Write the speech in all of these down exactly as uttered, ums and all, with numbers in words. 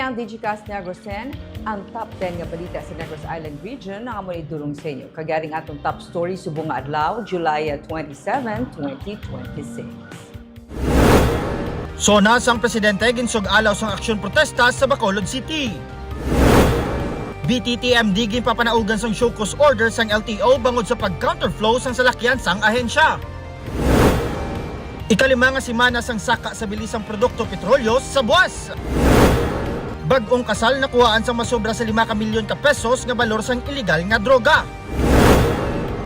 Ang Digicast Negros ten, ang top ten nga balita sa Negros Island Region ang amo idulong sa inyo. Kag yari ang atong top story subong nga adlaw, July twenty-seven, twenty twenty-six. SONA sang presidente ginsug-alaw sang aksyon protesta sa Bacolod City. B T T M D ginpapanaugan sang show cause order sang L T O bangod sa pag-counterflow sang salakyan sang ahensya. Ikalima nga semana sang saka sa bili sang produkto petrolyo sa buas. Bag-ong kasal nakuhaan sang masobra sa lima ka milyon ka pesos nga balor sang iligal nga droga.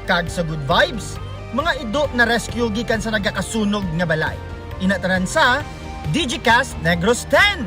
Kag sa good vibes, mga ido na-rescue gikan sa nagakasunog nga balay. Ina tanan sa Digicast Negros ten.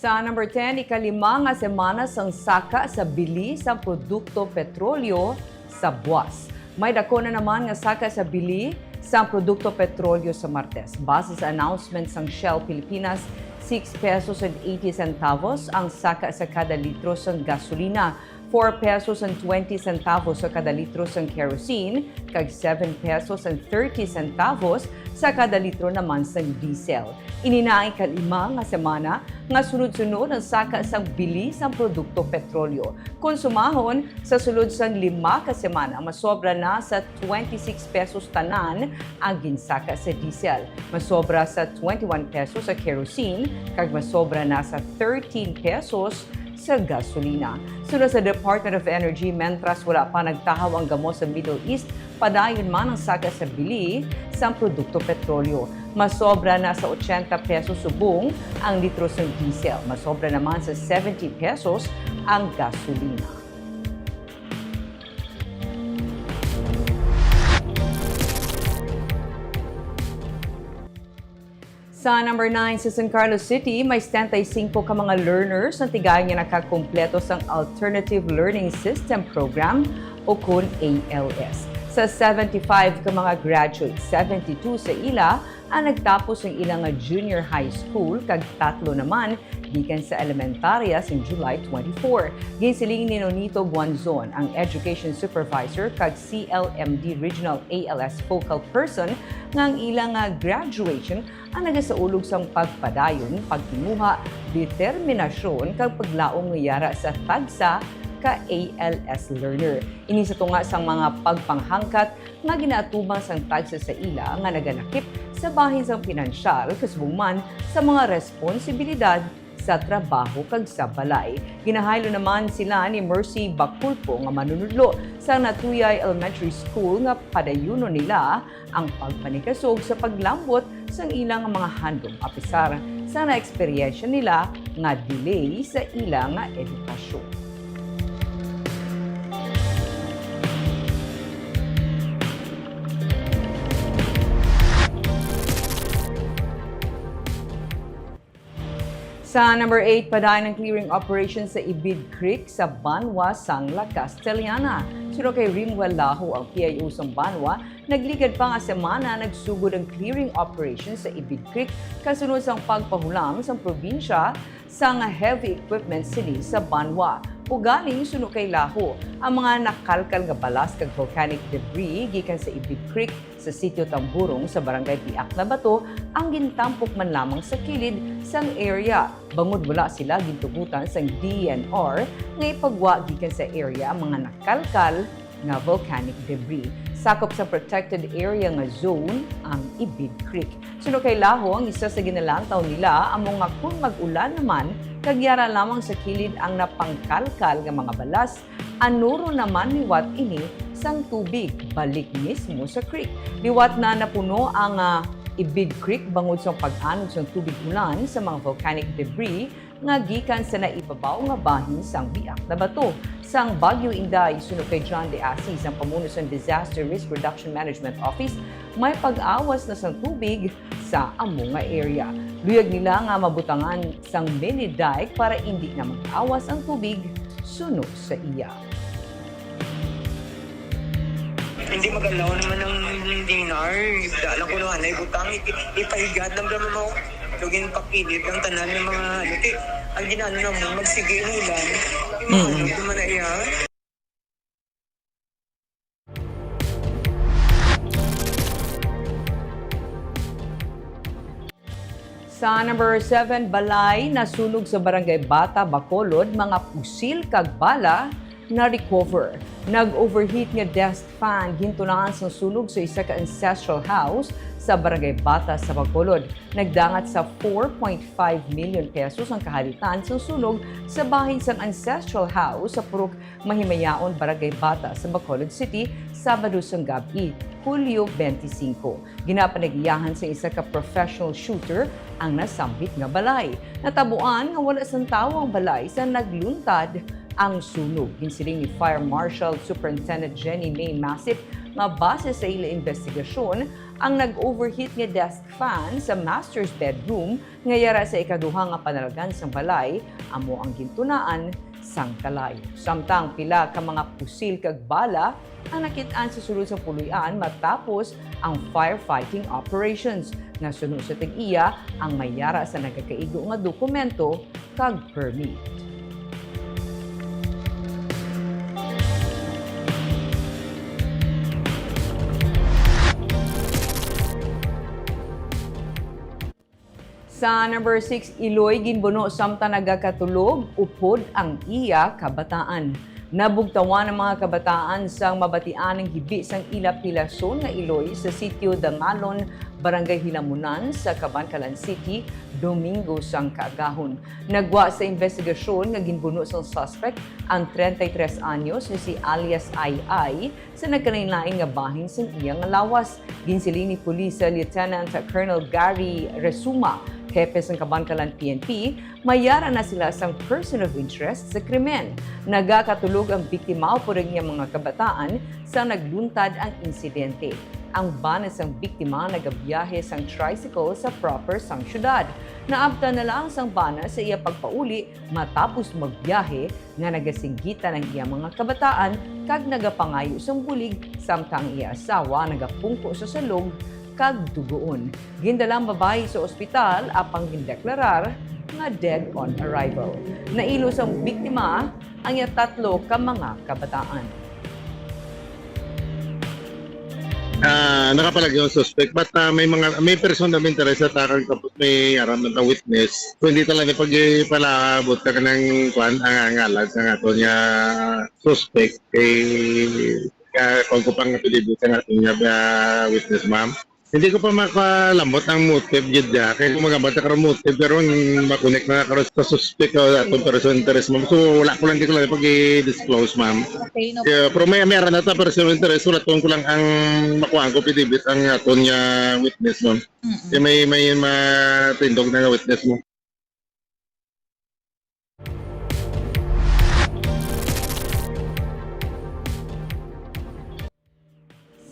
Sa number ten, ikalima nga semana sang saka sa bili sang produkto petrolyo sa buas. May dako na naman nga saka sa bili sang produkto petrolyo sa Martes. Base sa announcement sang Shell Pilipinas, six pesos and eighty centavos ang saka sa kada litro sang gasolina, four pesos and twenty centavos sa kada litro sang kerosene, kag seven pesos and thirty centavos sa kada litro naman sang diesel. Ini na ang ikalima nga semana nga sunod-sunod ang saka sang bili sang produkto petrolyo. Kon sumahon, sa sulod sang lima ka semana, masobra na sa twenty-six pesos tanan ang ginsaka sa diesel, masobra sa twenty-one pesos sa kerosene, kag masobra na sa thirteen pesos sa gasolina. Suno sa Department of Energy, mentras wala pa nagtahaw ang gamo sa Middle East, padayon man ang saka sa bili sang produkto petrolyo. Masobra na sa ochenta pesos subong ang litro sang diesel. Masobra naman sa seventy pesos ang gasolina. Sa number nine, sa San Carlos City, may setenta y cinco ka mga learners ang tigayon nga nakakumpleto sang Alternative Learning System Program, o kon A L S. Sa seventy-five ka mga graduate, seventy-two sa ila ang nagtapos sang ila nga junior high school, kag tatlo naman gikan sa elementarya sang July twenty-four. Ginsiling ni Nonito Guanzon, ang education supervisor kag C L M D Regional A L S focal person, nga ang ila nga graduation ang nagasaulog sang pagpadayon, pagtinguha, determinasyon, kag paglaom nga yara sa tagsa ka A L S learner. Ini sa tunga sang mga pagpanghangkat nga ginaatubang sang tagsa sa ila nga nagalakip sa bahin sang pinansyal, kasubong man sa mga responsibilidad sa trabaho kag sa balay. Ginahaylo naman sila ni Mercy Baculpo nga manunudlo sa Natuyay Elementary School nga padayunon nila ang pagpanikasog sa paglambot sang ilang mga handom, apisar sa naeksperyensya nila nga delay sa ilang edukasyon. Sa number eight, padayon ang clearing operation sa Ibid Creek sa Banwa sang La Castellana. Suno kay Rimwell Laho, ang P I O sang Banwa, nagligad pa nga semana nagsugod ang clearing operation sa Ibid Creek kasunod sang pagpahulam sang probinsya sang heavy equipment sini sa Banwa. Ugaling, suno kay Laho, ang mga nakalkal nga balas kag volcanic debris gikan sa Ibid Creek sa Sitio Tamburong sa Barangay Biak na Bato ang gintampok man lamang sa kilid sang area, bangod wala sila gintugutan sang D E N R nga ipagwa gikan sa area ang mga nakalkal nga volcanic debris. Sakop sa protected area nga zone ang Ibid Creek. Suno kay Laho, ang isa sa ginalantaw nila amo nga kon mag-ulan naman kag yara lamang sa kilid ang napangkalkal nga mga balas, anuron naman liwat ini sang tubig balik mismo sa creek. Liwat na napuno ang, ah, Ibid Creek bangod sa pag-anod sang tubig ulan sa mga volcanic debris nga gikan sa naibabaw nga bahin sang Biak na Bato. Sang Bagyo Inday, suno kay John De Asi, sang pamuno sang Disaster Risk Reduction Management Office, may pag-awas na sang tubig sa amo nga area. Luyag nila nga mabutangan sang mini dike para indi na mag-awas ang tubig suno sa iya. Hindi magalaw naman ang dinar. Dala ko naman ay butang, ipahigat lang naman mo. Lugin pakilit ang tanan ng mga ano. Ti, ang ginano naman, magsige ang ulan. Yung mga Mm. ano, naman na iya. Sa number seven, balay nasunog sa Barangay Bata, Bacolod, mga pusil kag bala na-recover. Nag-overheat nga desk fan gintunaan sang sunog sa isa ka ancestral house sa Barangay Bata sa Bacolod. Nagdangat sa four point five million pesos ang kahalitan sang sunog sa bahin sang ancestral house sa Purok Mahimayaon, Barangay Bata sa Bacolod City, Sabado sang gab-i, Hulyo twenty-five. Ginapanag-iyahan sa isa ka professional shooter ang nasambit nga balay. Natabuan nga wala sang tawo ang balay sa nagluntad ang sunog. Ginsiling ni Fire Marshal Superintendent Jenny May Masip nga base sa ila investigasyon, ang nag-overheat nga desk fan sa master's bedroom nga yara sa ikaduha nga panalaghan sang balay amo ang gintunaan sang kalayo. Samtang pila ka mga pusil kag bala ang nakit-an sa sulod sang puloy-an matapos ang firefighting operations. Nasuno sa tag-iya ang may yara sa nagakaigo nga dokumento kag permit. Sa number six, Iloy ginbuno samtang nagakatulog upod ang iya kabataan. Nabugtawan ang mga kabataan sang mabatian nga hibi sang ila pilason nga iloy sa sitio Dangalon, Barangay Hilamunan sa Kabankalan City, Domingo sang kaagahon. Nagwa sa investigasyon nga ginbuno sang suspect ang treinta y tres anyos nga si alias Ai Ai sa nagkalainlain nga bahin sang iya nga lawas. Ginsiling ni Police Lieutenant Colonel Gary Resuma, hepe sang Kabankalan P N P, may yara na sila sang person of interest sa krimen. Nagakatulog ang biktima upod ang iya mga kabataan sa nagluntad ang insidente. Ang bana sang biktima nagabiyahe sang tricycle sa proper sang syudad. Naabtan na lang sang bana sa iya pagpauli matapos magbiyahe nga nagasinggitan ang iya mga kabataan kag nagapangayo sang bulig, samtang ang iya asawa nagapungko sa salog kag dugoon. Gindala ang babayi sa ospital apang gindeklarar nga dead on arrival. Nailos ang biktima, ang iya tatlo ka mga kabataan. Ah, nakapalagyo ang suspect, but, ah, may mga, may person of interest sa takang kapos, may aram na witness. So, hindi talaga pag ipalabot ka ng kwan, ang ngalan sa aton nga suspect, eh, ah, kung ko pang pilibutan natin nga, ah, witness, ma'am. Hindi ko pa makalambot ang motive gid, ah. Kaya kung magambal ta karon motive, pero makonek na karon sa suspect o atong person interest, ma'am. So, wala ko lang, di ko lang pag-i-disclose, ma'am. Okay, no. Yeah, pero may, may aran na ta, person interest, wala tong ko lang ang makuha ko, pidibit ang aton nga witness, ma'am. Mm-mm. Kaya may, may matindog na nga witness mo.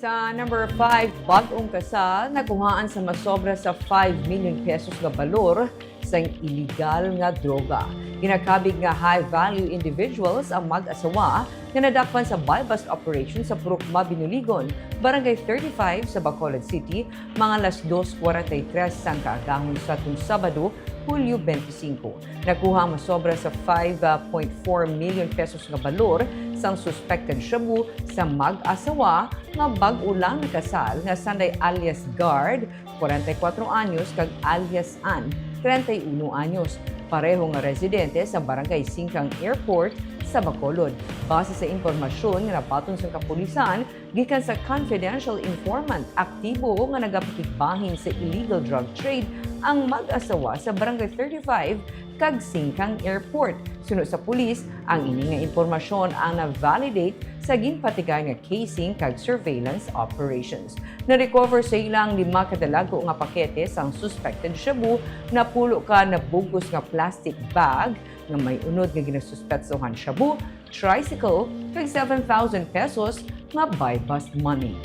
Sa number five, bag-ong kasal nakuhaan sa masobra sa five million pesos nga balor sang iligal nga droga. Ginakabig nga high-value individuals ang mag-asawa nga nadakpan sa buy-bust operation sa Purok Mabinuligon, Barangay thirty-five sa Bacolod City, mga alas dos kwarenta y tres sang kaagahon sa atong Sabado, Hulyo twenty-five. Nakuha ang masobra sa five point four million pesos nga balor sang suspected shabu sa mag-asawa nga bag-o lang nakasal nga sanday alias Guard, kwarenta y kuwatro anyos, kag alias Ann, treinta y uno anyos, pareho nga residente sa Barangay Singkang Airport sa Bacolod. Base sa impormasyon nga nabaton sang kapulisan, gikan sa confidential informant, aktibo nga nagapakigbahin sa illegal drug trade ang mag-asawa sa Barangay thirty-five kag Singkang Airport. Suno sa pulis, ang ini nga impormasyon ang na-validate sa ginpatigayon nga casing kag surveillance operations. Na-recover sa ila ang lima ka dalago nga pakete sang suspected shabu, napulo ka nabug-os nga plastic bag nga may unod nga ginasuspetsohan shabu, tricycle, kag seven thousand pesos nga buy-bust money.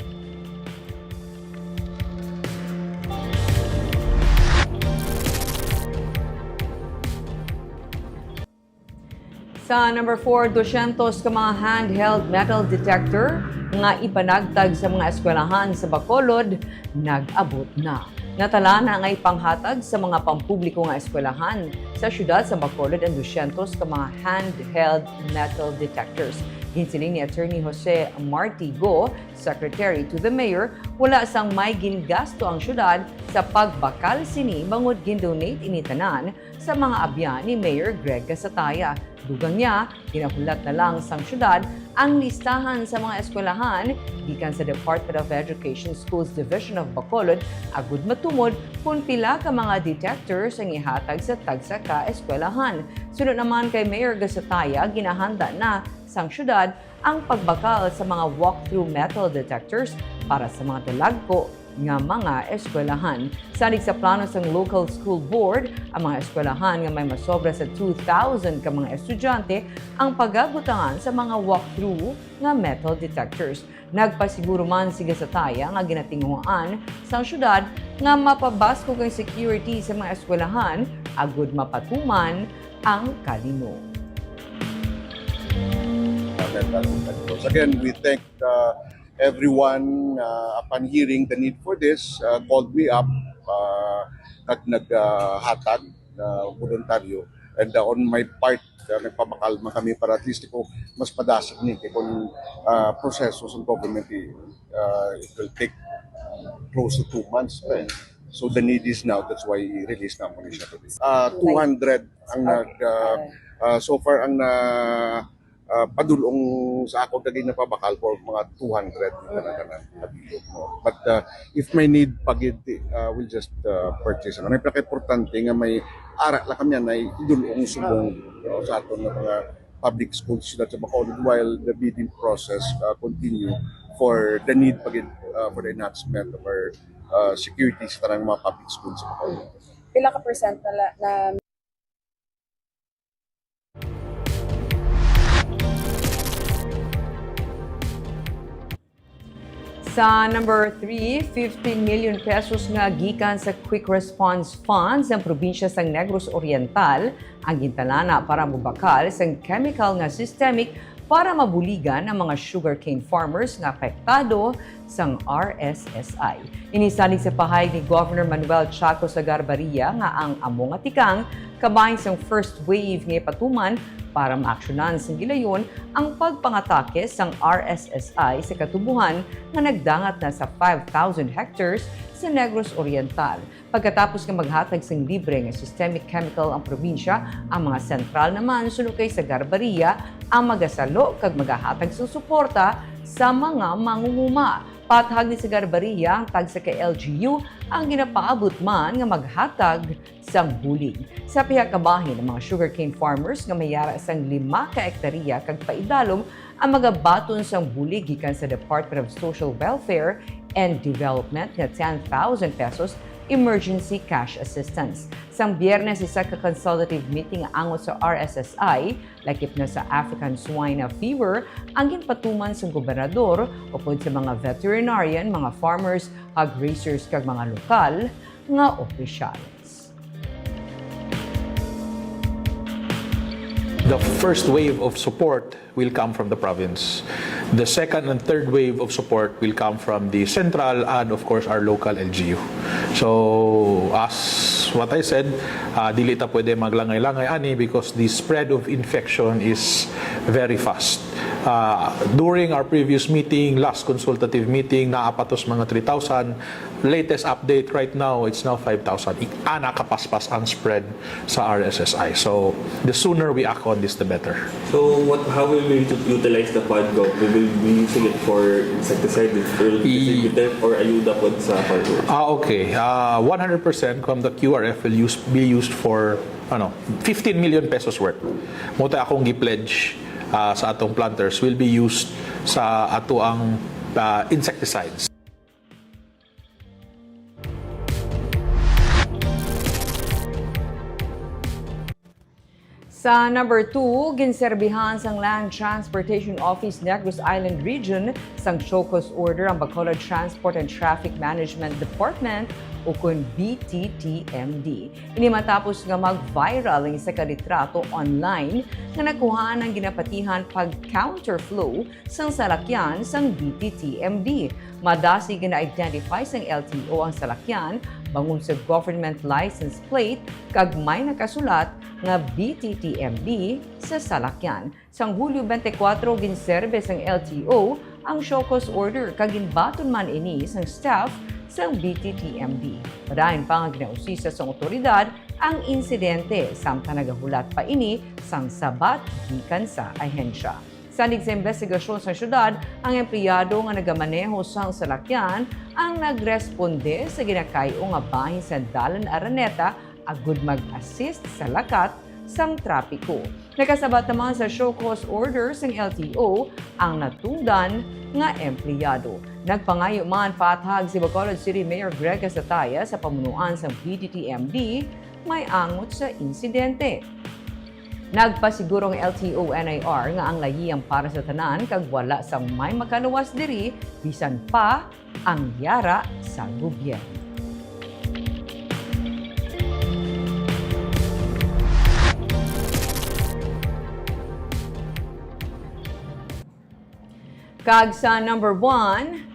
Sa number four, dusyentos ka mga handheld metal detector nga ipanagtag sa mga eskwelahan sa Bacolod nag-abot na. Natala na nga ipanghatag sa mga pampubliko nga eskwelahan sa siyudad sa Bacolod ang dusyentos ka mga handheld metal detectors. Siling ni Attorney Jose Marti Go, Secretary to the Mayor, wala sang may gingasto ang syudad sa pagbakal sini bangod gin-donate ini tanan sa mga abyan ni Mayor Greg Gasataya. Dugang niya, ginahulat na lang sang syudad ang listahan sa mga eskwelahan gikan sa Department of Education Schools Division of Bacolod agud matumod kon pila ka mga detectors ang ihatag sa tagsa ka eskwelahan. Suno naman kay Mayor Gasataya, ginahanda na sang syudad ang pagbakal sa mga walk-through metal detectors para sa mga dalagko nga mga eskwelahan. Salig sa plano sang local school board, ang mga eskwelahan nga may masobra sa two thousand ka mga estudyante ang pagabutangan sa mga walk-through nga metal detectors. Nagpasiguro man si Gasataya nga ginatinguhaan sang syudad nga mapabaskog ang security sa mga eskwelahan agud mapatuman ang kalino. Again, we thank uh, everyone uh, upon hearing the need for this, uh, called me up uh, kag naghatag uh, voluntaryo. And uh, on my part, uh, nagpabakal man kami para at least ko mas padasig ni kay kung uh, proseso sa government, uh, it will take close to two months. Eh. So the need is now, that's why i-release na mo siya today. Uh, two hundred ang nag uh, uh, so far ang na uh, padulong sa ako kag napabakal for mga two hundred yung tanan-tanan. But uh, if may need pa gid, uh, we'll just uh, purchase. Ano, ang pinaka-importante nga may ara lang kami na idulong subong, no, sa aton nga mga public schools sa Bacolod while the bidding process uh, continue for the need pa gid uh, for the enhancement of our uh, security sa tanang mga public schools sa Bacolod. Pila ka percent na, la- na Sa number three, fifteen million pesos nga gikan sa Quick Response Fund sang probinsya sang Negros Oriental ang gintalana para mobakal sang chemical nga systemic para mabuligan ang mga sugarcane farmers nga apektado sang R S S I. Ini salig sa pahayag ni Governor Manuel Chaco Sagarbarria nga ang amo nga tikang kabahin sang first wave nga ipatuman para maaksyonan sang gilayon ang pagpangatake sang R S S I sa katubohan nga nagdangat na sa five thousand hectares sa Negros Oriental. Pagkatapos nga maghatag sing libre nga systemic chemical ang probinsya, ang mga sentral naman suno kay Sagarbarria ang magasalo kag magahatag sang suporta sa mga manguhuma. Pahayag ni Sagarbarria, ang tagsa ka L G U ang ginapaabot man nga maghatag sang bulig. Sa pihak kabahin, ang mga sugarcane farmers nga may ara sang lima ka ektarya kag paidalom ang magabaton sang bulig gikan sa Department of Social Welfare and Development nga ten thousand pesos emergency cash assistance. Sang Biyernes, isa ka consultative meeting angot sa R S S I lakip na sa African Swine Fever ang ginpatuman sang gobernador upod sa mga veterinarian, mga farmers, hog raisers kag mga lokal nga opisyal. The first wave of support will come from the province. The second and third wave of support will come from the central and, of course, our local L G U. So, as what I said, uh, dili ta pwede maglangay-langay ani because the spread of infection is very fast. Uh, during our previous meeting, last consultative meeting, naa pa to sa mga three thousand. Latest update right now, it's now five thousand. Ana kapaspas ang spread sa R S S I. So, the sooner we act on this, the better. So, what, how will we utilize the fund, Gov? We will be using it for insecticide or, or ayuda po sa farmers? Ah, okay. Uh, one hundred percent from the Q R F will use, be used for ano, fifteen million pesos worth. Mo ta akong gi-pledge uh, sa atong planters will be used sa ato ang uh, insecticides. Sa number two, ginserbihan sang Land Transportation Office Negros Island Region sang show cause order ang Bacolod Transport and Traffic Management Department ukon B T T M D. Ini matapos nga mag-viral ang isa ka litrato online nga nakuhaan ang ginapatihan pag counterflow sang salakyan sang B T T M D. Madasig nga na-identify sang L T O ang salakyan bangod sa government license plate kag may nakasulat nga B T T M D sa salakyan. Sang Hulyo twenty-four, ginserbe sang L T O ang show cause order kag ginbaton man ini sang staff sang B T T M D. Padayon pa nga ginausisa sang awtoridad ang insidente, samtang nagahulat pa ini sang sabat gikan sa ahensya. Salig sa imbestigasyon sa siyudad, ang empleyado nga nagamaneho sang salakyan ang nagresponde sa ginakay-o nga bahin sa Dalan Araneta agud mag-assist sa lakat sang trapiko. Nakasabat naman sa show cause order sang L T O ang natungdan nga empleyado. Nagpangayo man paathag si Bacolod City Mayor Greg Casataya sa pamunuan sang B T T M D may angot sa insidente. Nagpasiguro ang L T O N I R nga ang layiyang para sa tanan kag wala sang may makaluwas diri, bisan pa ang yara sa gobyerno. Kag sa number one,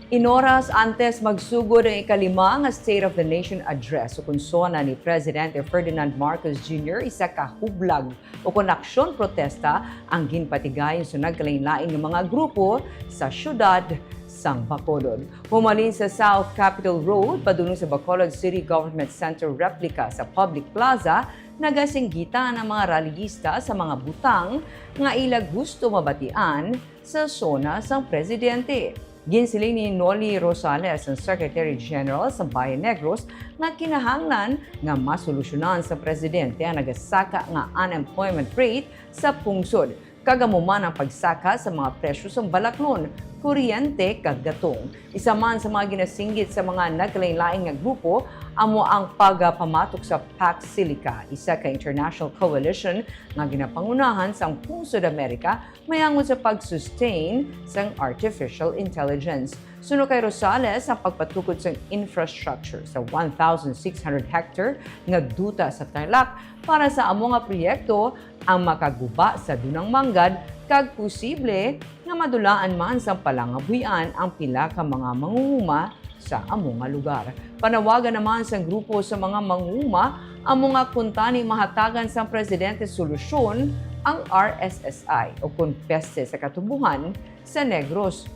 inoras antes magsugod ang ikalima nga State of the Nation Address ukon SONA ni Presidente Ferdinand Marcos Junior, isa ka hublag ukon aksyon protesta ang ginpatigayon sa nagkalain-lain nga mga grupo sa siyudad sang Bacolod. Humalin sa South Capitol Road padulong sa Bacolod City Government Center replica sa Public Plaza, nagasinggitan ang mga rallyista sa mga butang nga ila gusto mabatian sa SONA sang presidente. Ginsiling ni Noli Rosales, ang Secretary General sa Bayan Negros, nga kinahanglan nga masolusyonan sa presidente ang nagasaka nga unemployment rate sa pungsod, kag amo man ang pagsaka sa mga presyo sang balaklon, kuryente, kag gatong. Isa man sa mga ginasinggit sa mga nagkalainlain nga grupo amo ang pagpamatok sa Pax Silica, isa ka international coalition nga ginapangunahan sang pungsod Amerika may angot sa pag-sustain sang artificial intelligence. Suno kay Rosales, ang pagpatukod sang infrastructure sa one thousand six hundred hectare nga duta sa Tarlac para sa amo nga proyekto ang makaguba sa dunang manggad kag posible nga madulaan man sang palangabuhian ang pila ka mga mangunguma sa amo nga lugar. Panawagan naman sang grupo sa mga mangunguma amo nga kuntani mahatagan sang presidente solusyon ang R S S I o kon peste sa katubuhan sa Negros.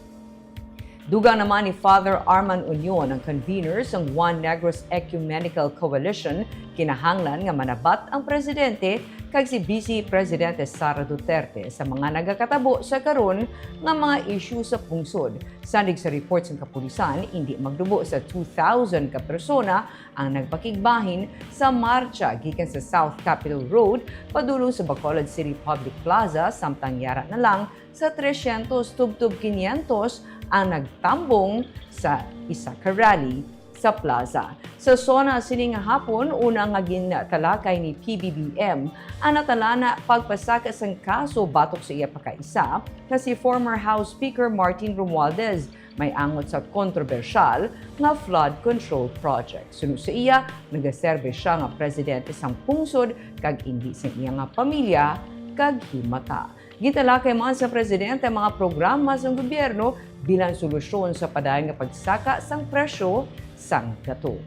Dugang naman ni Father Arman Union, ang convener sang One Negros Ecumenical Coalition, kinahanglan nga manabat ang presidente kag si Vice Presidente Sara Duterte sa mga nagakatabo sa karon nga mga isyu sa pungsod. Sanig sa report sang kapulisan, indi magdubo sa two thousand ka persona ang nagpakigbahin sa marcha gikan sa South Capitol Road padulong sa Bacolod City Public Plaza, samtang yara na lang sa tresyentos tubtob kinyentos ang nagtambong sa isa ka rally sa plaza. Sa SONA sining hapon, una nga gintalakay ni P B B M ang natalana pagpasaka sang kaso batok sa iya pakaisa nga si former House Speaker Martin Romualdez may angot sa kontrobersyal nga flood control project. Suno sa iya, nagaserbe sia nga presidente sang pungsod kag indi sang iya nga pamilya kag himata. Gintalakay man sa presidente ang mga programa sang gobyerno bilang solusyon sa padayon nga pagsaka sang presyo sang gatong.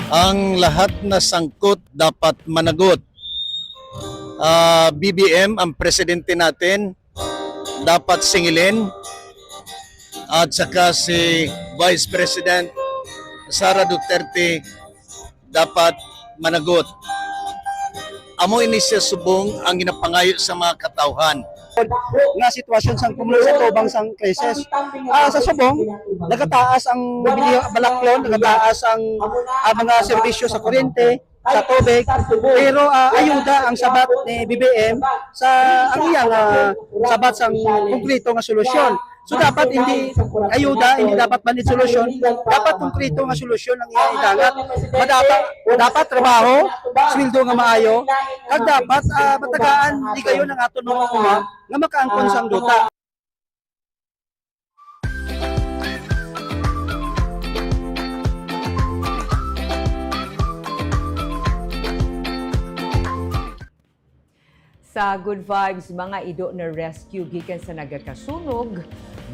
Ang lahat na sangkot dapat managot. Ah, B B M ang presidente natin, dapat singilin. At saka si Vice President Sara Duterte dapat managot. Amo ini siya subong ang ginapangayo sa mga katawhan. Nga sitwasyon sang pumuluyo sa tubang sang krisis. Ah, sa subong, nagataas ang bili-, balaklon, nagataas ang, ah, mga serbisyo sa kuryente, sa tubig. Pero, ah, ayuda ang sabat ni B B M sa, ang iyang, ah, sabat sang konkreto nga solusyon. So, dapat hindi ayuda, hindi dapat man solusyon, dapat konkreto nga solusyon ang iyang idangat. Madapa-, dapat trabaho, sweldo nga maayo, kag dapat, ah, matagaan higayon ang aton mga uma nga makaangkon sang duta. Sa Good Vibes, mga ido na-rescue gikan sa nagakasunog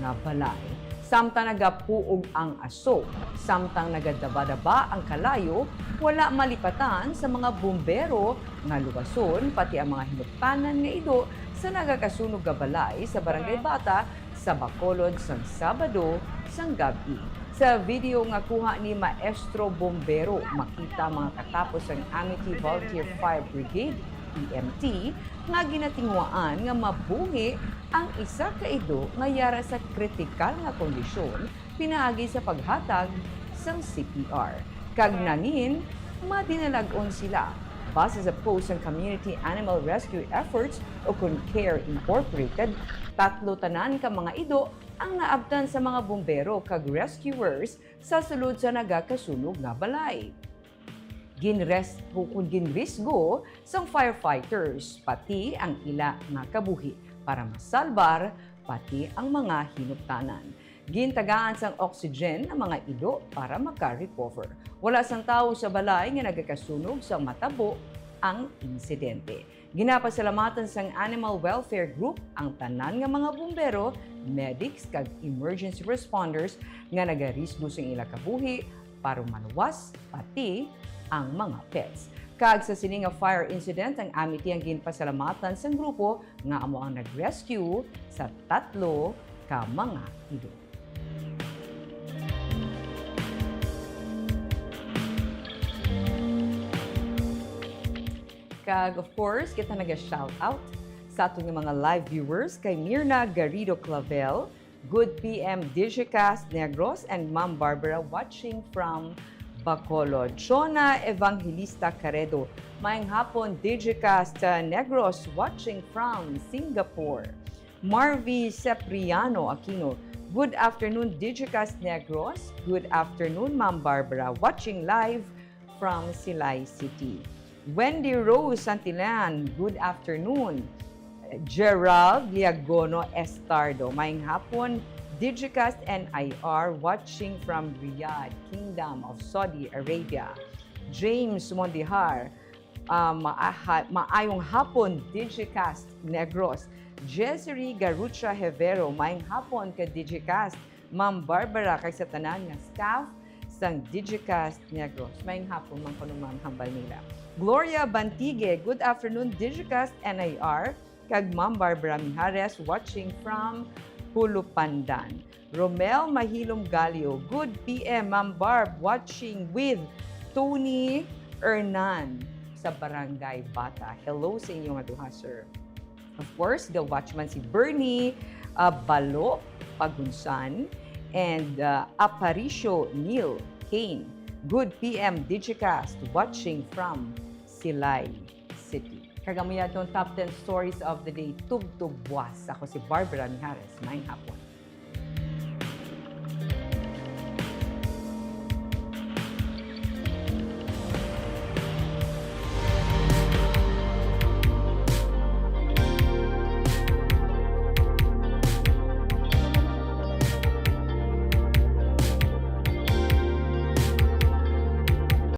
nga balay. Samtang nagapuog ang aso, samtang nagadaba-daba ang kalayo, wala malipatan sa mga bumbero nga luwason pati ang mga hinuptanan nga ido sa nagakasunog nga balay sa Barangay Bata sa Bacolod sang Sabado sang gab-i. Sa video nga kuha ni Maestro Bombero, makita mga katapos ang Amity Volunteer Fire Brigade, E M T, nga ginatinguhaan nga mabuhi ang isa ka ido nga yara sa kritikal nga kondisyon pinaagi sa paghatag sang C P R. Kag nangin, madinalag-on sila. Base sa post sang Community Animal Rescue Efforts o kon CARE Incorporated, tatlo tanan ka mga ido ang naabtan sa mga bumbero kag rescuers sa sulod sa nagakasunog nga balay. Ginres-, kun ginrisgo sang firefighters pati ang ila nga kabuhi para masalbar pati ang mga hinuptanan. Gintagaan sang oxygen ang mga ido para maka-recover. Wala sang tawo sa balay nga nagakasunog sang matabo ang insidente. Ginapasalamatan sang Animal Welfare Group ang tanan nga mga bumbero, medics, kag emergency responders nga nagarisgo sang ila kabuhi para maluwas pati ang mga pets. Kag sa sini nga fire incident, ang Amity ang ginpasalamatan sang grupo nga amo ang nag-rescue sa tatlo ka mga ido. Kag of course, kita naga-shout out sa aton nga mga live viewers kay Mirna Garrido Clavel, good P M Digicast Negros, and Ma'am Barbara watching from Bacolod. Chona Evangelista Caredo, maayong hapon Digicast, uh, Negros, watching from Singapore. Marvy Sepriano Aquino, good afternoon Digicast Negros. Good afternoon Ma'am Barbara, watching live from Silay City. Wendy Rose Santilan, good afternoon. Gerald Liagono Estardo, maayong hapon Digicast N I R, watching from Riyadh, Kingdom of Saudi Arabia. James Mondihar, ah, maaha-, maayong hapon Digicast Negros. Jessery Garucha Hevero, maayong hapon ka Digicast. Ma'am Barbara, kag sa tanan nga staff sang Digicast Negros. Maayong hapon man kuno, ma'am, hambal nila. Gloria Bantigue, good afternoon, Digicast N I R, kag Ma'am Barbara Mijares, watching from Hulupandan. Romel Mahilom Galio, good P M, Ma'am Barb, watching with Tony Hernan sa Barangay Bata. Hello sa inyo nga duha, sir. Of course, the watchman si Bernie, uh, Balo Pagunsan, and, uh, Aparicio Neil Kane. Good P M Digicast, watching from Silay City. Kag amo ya atong top ten stories of the day, tubtob buwas. Ako si Barbara Mijares. Maayong hapon.